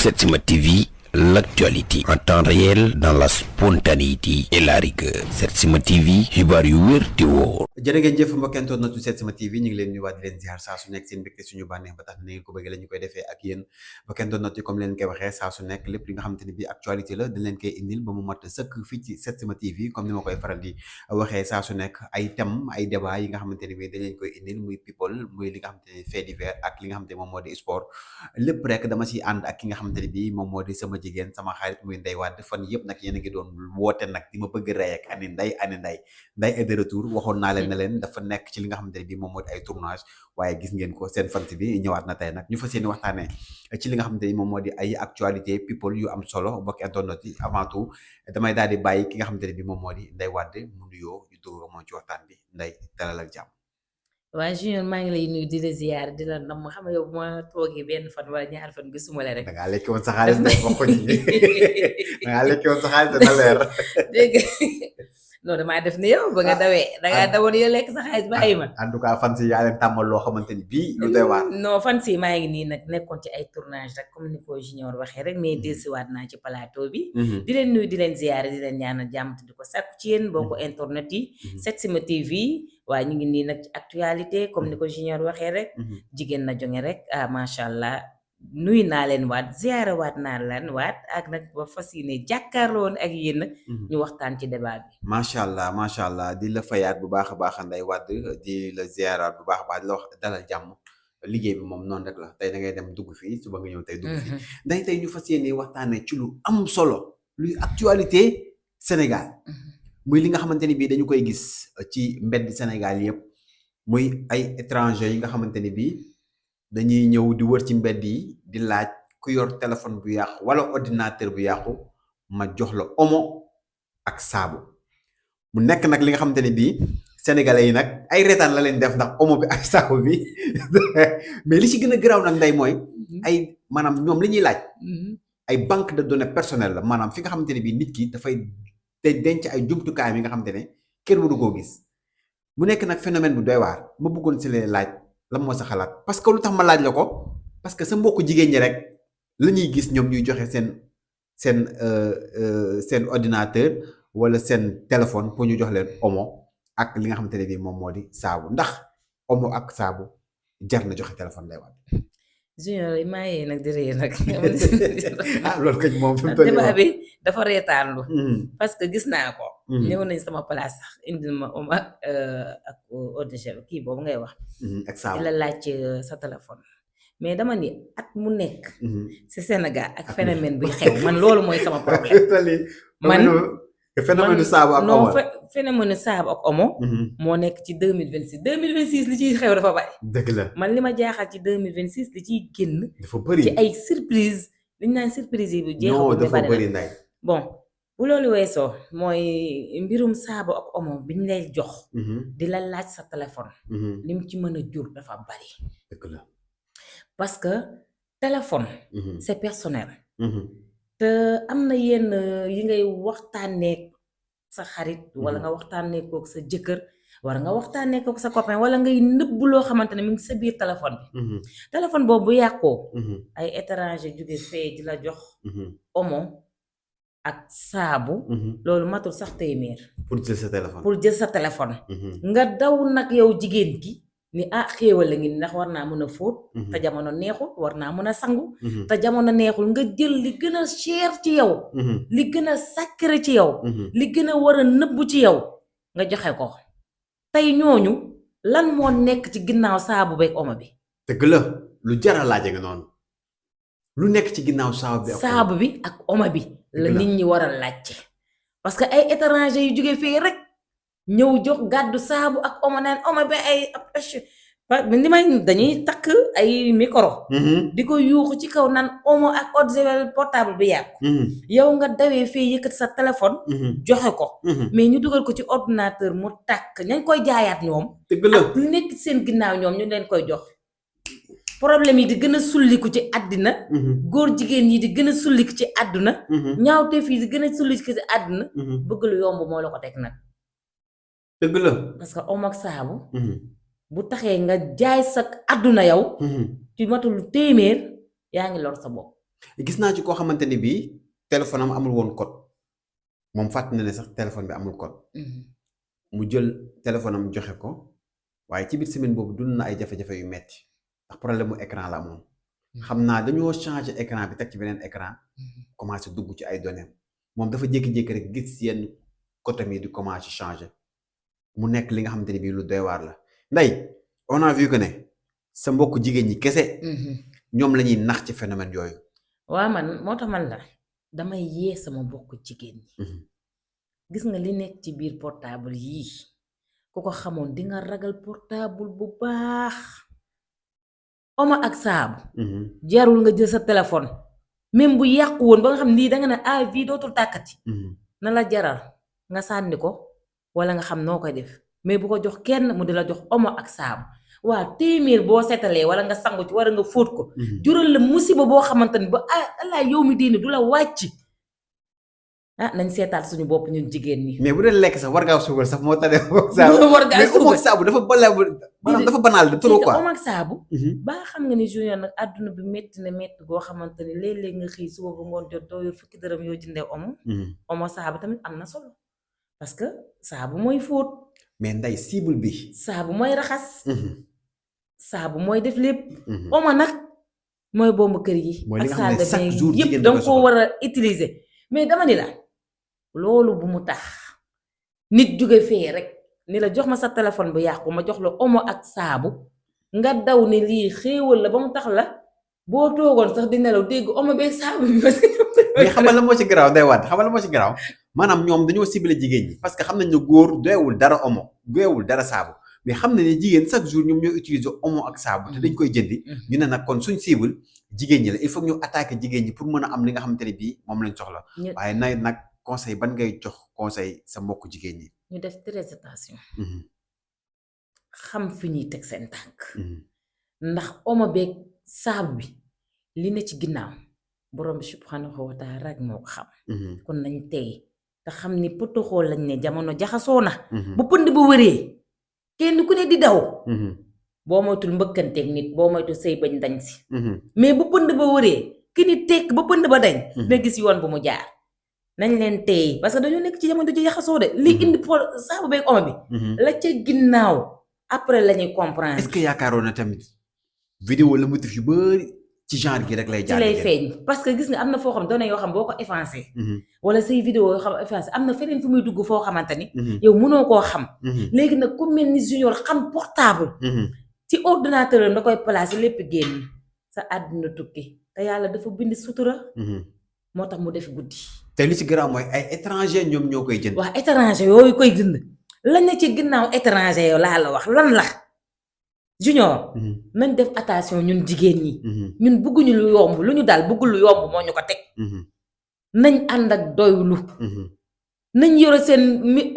Setsima TV, l'actualité en temps réel dans la spontanéité et la rigueur. Setsima TV, xibaar yu wér te wóor. jërë ngeen jëf mbokkentoon natu Setsima TV ñu ngi leen nuyuwaat di leen ziar saa su nekk seen mbégte suñu bànneex ba tax na ngeen ko bëgg la ñu koy defee ak yéen mbokkentoon natu comme leen koy waxee saa su nekk lépp li nga xamante ne bii actualité la dañ leen koy indil ba mu mat sëkk fii ci Setsima TV comme ni ma koy faral di waxee saa su nekk ay thème ay débat yi nga xamante ne bii dañ leen koy indil muy people muy li nga xamante ne fait divers ak li nga xamante ne moom moo di sport lépp rek dama ciy ànd ak ki nga xamante ne bii moom moo di sama jigéen sama xarit muy Ndeye Wade fan yëpp nag yéen a ngi doon woote nag di ma bëgg rey ak ani Ndeye Ndeye est de retour waxoon naa leen ne leen dafa nekk ci li nga xamante ne bii moom moo di ay tournage waaye gis ngeen ko seen fant bi ñëwaat na tey nag ñu fas yéene waxtaanee ci li nga xamante ni moom moo di ay actualité people yu am solo bokk internet yi avant tout damay daal di bàyyi ki nga xamante ne bii moom moo di Ndeye Wade mu nuyoo ñu dugg moom ci waxtaan bi Ndeye dalal ak jàmm. waa Junior maa ngi lay nuyu di la ziyaar di la nam xam nga yow bu ma toogee benn fan wala ñaar fan gisuma la rek. da ngaa lekk woon sa xaalis de wax ko ci da ngaa lekk woon sa xaalis de na leer. dégg non damaa def ni yow ba nga dawee dangaa dawoon yow lekk sa xaalis bàyyi ma. en tout cas fan si yaa leen tàmmal loo xamante ni bii lu doy waar. non fan si maa ngi nii nag nekkoon ci ay tournage rek comme ni ko Junior waxee rek mais dellusiwaat naa ci plateau bi. di leen nuyu di leen ziyaar di leen ñaanal jàmm di ko sàkku ci yéen boo ko internet yi. Setsima TV. waaye ñu ngi nii nag ci actualité comme ni ko Junior waxee rek jigéen na jonge rek macha allah nuyu naa leen waat ziyaara waat naa leen waat ak nag ba fas yéene jàkkaarloon ak yéen nag ñu waxtaan ci débat bi macha allah di la fayaat bu baax a baax Ndeye Wade di la ziyaaraat bu baax a baax di la wax dalal jàmm liggéey bi moom noonu rek la tey da ngay dem dugg fii suba nga ñëw tey dugg fii Ndeye tey ñu fas yéene waxtaanee ci lu am solo luy actualité Sénégal muy li nga xamante ni bii dañu koy gis ci mbedd Sénégal yëpp muy ay étranger yi nga xamante ni bii dañuy ñëw di wër ci mbedd yi di laaj ku yor téléphone bu yàqu wala ordinateur bu yàqu ma jox la omo ak saabu mu nekk nag li nga xamante ni bii sénégalais yi nag ay reetaan la leen def ndax omo bi ak saabu bi mais li ci gën a garaaw nag Ndeye mooy ay maanaam ñoom li ñuy laaj ay banque de données personnelles la maanaam fi nga xamante ni bii nit ki dafay te denc ay jumtukaay yi nga xamante ne kenn waru koo gis mu nekk nag phénomène bu doy waar ma bëggoon si lee laaj lan moo sa xalaat parce que lu tax ma laaj la ko parce que sa mbokku jigéen ñi rek la ñuy gis ñoom ñuy joxe seen ordinateur wala seen téléphone pour ñu jox leen omo ak li nga xamante ne bii moom moo di saabu ndax omo ak saabu jar na joxe téléphone lay waat. Junior yi maa yee nag di ree nag loolu kañ moom débat bi dafa reetaanlu parce que gis naa ko ñëw nañ sama place sax indil ma om ak ordinateur kii boobu ngay wax ak saabu di la laaj sa téléphone mais dama ni at mu nekk ci Sénégal ak phénomène buy xew man loolu mooy sama problème man phénomène saabu ak omo phénomène saabu ak omo moo nekk ci 2026 li ciy xew dafa bari dëgg la man li ma jaaxal ci 2026 li ciy génn dafa bëri ci ay surprise li ñu naan surprise yi bu jeexul dafa bëri Ndeye bon bu loolu weesoo mooy mbirum saabu ak omo bi ñu lay jox di la laaj sa téléphone lim ci mën a jur dafa bari dëgg la parce que téléphone c'est personnel te am na yenn yi ngay waxtaanee sa xarit wala nga waxtaanee kook sa jëkkër wala nga waxtaanee kook sa copain wala ngay nëbb loo xamante ne mi ngi sa biir téléphone bi téléphone boobu bu yàqoo ay étranger jóge fee di la jox omo ak saabu loolu matul sax téeméer pour jël sa téléphone nga daw nag yow jigéen gi ni xéewal la ngi ndax war naa mën a fóot te jamono neexul war naa mën a sangu te jamono neexul nga jël li gën a cher ci yow li gën a sacré ci yow li gën a war a nëbbu ci yow nga joxe ko tey ñooñu lan moo nekk ci ginnaaw saabu beeg omo bi dëgg la lu jara laaje nga noonu lu nekk ci ginnaaw saabu bi ak omo bi la nit ñi war a laajte parce que ay étranger yu jóge fii rek ñëw jox gàddu saabu ak omo naan omo bi ay ni may dañuy takk ay micro di ko yuuxu ci kaw naan omo ak eau de javel portable bi yàqu yow nga dawee fee yëkkat sa téléphone joxe ko mais ñu dugal ko ci ordinateur mu tàkk ñañ koy jaayaat ñoom dëgg la ak lu nekk seen ginnaaw ñoom ñu leen koy jox problème yi di gën a sulliku ci àddina góor jigéen yi di gën a sulliku ci àdduna ñaawteef yi di gën a sulliku ci àdduna bëgg lu yomb moo la ko teg nag dëgg la parce que omo ak saabu bu taxee nga jaay sa àdduna yow ci matul téeméer yaa ngi lor sa bopp gis naa ci koo xamante ni bii téléphone am amul woon code moom fàtt na ne sax téléphone bi amul code mu jël téléphone am joxe ko waaye ci biir semaine boobu dund na ay jafe-jafe yu metti ndax problème mu écran la amoon xam naa dañoo changé écran bi teg ci beneen écran commencé dugg ci ay données moom dafa jékki-jékki rek gis yenn côté mi di commencé changé mu nekk li nga xamante ni bii lu doy waar la Ndeye on a vu que ne sa mbokk jigéen ñi kese ñoom la ñuy nax ci phénomène yooyu. waa man moo tax man la damay yee sama mbokk jigéen ñi gis nga li nekk ci biir portable yii ku ko xamoon di nga ragal portable bu baax omo ak saabu jarul nga jël sa téléphone même bu yàqu woon ba nga xam nii danga ne ah vie dootul tàkkati na la jaral nga sànni ko wala nga xam noo koy def mais bu ko jox kenn mu di la jox omo ak saabu waa téeméer boo seetalee wala nga sangu ci wala nga fóot ko jural la musiba boo xamante ni ba allah yow mi diini du la wàcc nañ seetaat suñu bopp ñun jigéen ñi. mais bu dee lekk sax war ngaa sugal sax moo tax saabu war ngaa sugal mais omo ak saabu dafa maanaam dafa banal de trop quoi. omo ak saabu baa xam nga ni junior nag àdduna bi métti na métti goo xamante ni léeg-léeg nga xëy suba ba ngoon jot doo yor fukki dërëm yoo jëndee omo saabu tamit am na solo parce que saabu mooy fóot mais Ndeye cible bi saabu mooy raxas saabu mooy def lépp omo nag mooy bombu kër yi mooy li ak nga xam ne salle de chaque bain jour yëpp jigéen danga ko war a utiliser mais dama ni la loolu bu mu tax nit jóge fee rek ni la jox ma sa téléphone bu yàqu ma jox la omo ak saabu nga daw ni lii xéewal la ba mu tax la boo toogoon sax di nelaw dégg omo beeg saabu bi parce que mais xamal la moo ci garaaw day waat xamal la moo ci garaaw maanaam ñoom dañoo ciblé jigéen ñi parce que xam nañ ne góor doyewul dara omo doyewul dara saabu mais xam nañ ne jigéen chaque jour ñoom ñoo utiliser omo ak saabu te dañ koy jëndi ñu ne nag kon suñ cible jigéen ñi la il faut ñu attaquer jigéen ñi pour mën a am li nga xamante ne bii moom lañ soxla waaye nay nag conseil ban ngay jox conseil sa mbokk jigéen ñi. ñu def très attention xam fi ñuy teg seen tànk ndax omo beeg saabu bi li ne ci ginnaaw borom bi subhanahu wa taala rek moo ko xam kon nañ tey te xam ni potoxoo lañ ne jamono jaxasoo na bu pënd bu wëree kenn ku ne di daw boo moytul mbëkkanteeg nit boo moytul sëy bañ dañ si mais bu pënd ba wëree ki ni tekk ba pënd ba dañ na gis yoon bu mu jaar nañ leen tey parce que dañoo nekk ci jamono ji jaxasoo de li indi pour saabu beeg omo bi la ca ginnaaw après la ñuy comprendre. est-ce que yaakaaroon na tamit vidéo la motif yu bari ci genre gi rek lay jaar ci lay feeñ parce que gis nga am na foo xam doone yoo xam boo ko effacé wala say vidéo yoo xam effacé am na feneen fu muy dugg foo xamante ni yow mënoo koo xam léegi nag ku mel ni junior xam portable ci ordinateur am da koy placé lépp génn sa àdduna tukki te yàlla dafa bind sutura moo tax mu def guddi te li ci garaaw mooy ay étranger ñoom ñoo koy jënd waa étranger yooyu koy jënd lañ na ci ginnaaw étranger yow laa la wax lan la junior nañ def attention ñun jigéen ñi ñun bëgguñu lu yomb lu ñu daal bëggul lu yomb moo ñu ko teg nañ ànd ak doylu nañ yore seen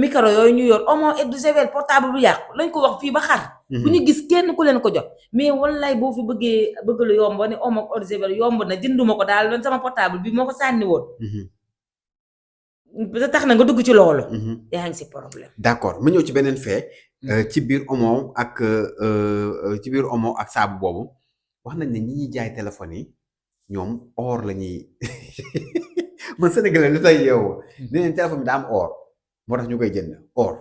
micro yooyu ñu yor omo et de javel portable bu yàqu lañ ko wax fii ba xar bu ñu gis kenn ku leen ko jox mais wallaay boo fi bëgg lu yomb ne omo ak eau de javel yomb na jënduma ko daal doon sama portable bi moo ko sànni woon ba tax na nga dugg ci loolu yaa ngi si problème d'accord ma ñëw ci beneen fee ci biir omo ak saabu boobu wax nañ ne ñi ñuy jaay téléphone yi ñoom or la ñuy man sénégalais lu tay yow nee neen téléphone bi daa am or moo tax ñu koy jënd or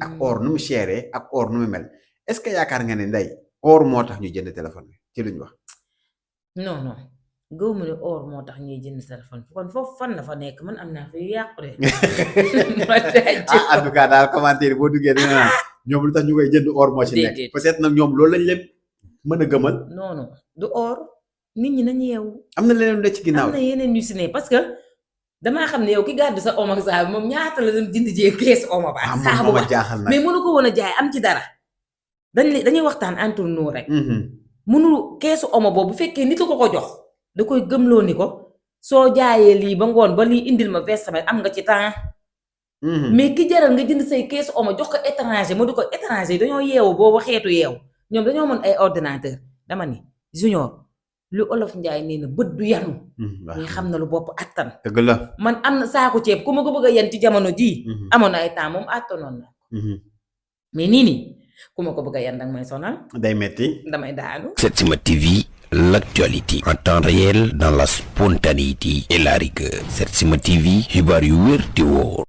ak or nu mu chéré ak or nu mu mel est-ce que yaakaar nga ne Ndeye or moo tax ñu jënd téléphone bi ci luñ wax non non gëwuma ne or moo tax ñuy jënd téléphone kon foofu fan la fa nekk man am naa fa yu yàqu de en tout cas daal commentaire boo duggee dina naan ñoom lu tax ñu koy jënd or moo ci nekk peut-être nag ñoom loolu lañ leen mën a gëmal non non du or nit ñi nañu yeewu am na leneen lu ci ginnaaw am na yeneen yu si ne parce que damaa xam ne yow ki gàddu sa omo ak saabu moom ñaata la doon jënd jee kees omo ba ak saabu ba jaaxal na mais mënu ko woon a jaay am ci dara dañuy waxtaan entre nous rek mënu keesu omo boobu bu fekkee nit ko ko jox da koy gëmloo ni ko soo jaayee lii ba ngoon ba lii indil ma versement am nga ci temps mais ki jaral nga jënd say keesu omo jox ko étranger ma du ko étranger yi dañoo yeewu boobu xeetu yeewu ñoom dañoo mën ay ordinateur dama ni junior lu olof njaay nee na bët du yanu ñi xam na lu bopp attan dëgg la man am na saaku ceeb ku ma ko bëgg a yen ci jamono jii amoon na ay temps moom attanoon na mais nii ku ma ko bëgg a yen danga may sonal day metti damay daanu Setsima TV l'actualité en temps réel dans la spontanéité et la rigueur Setsima TV xibaar yu wér te wóor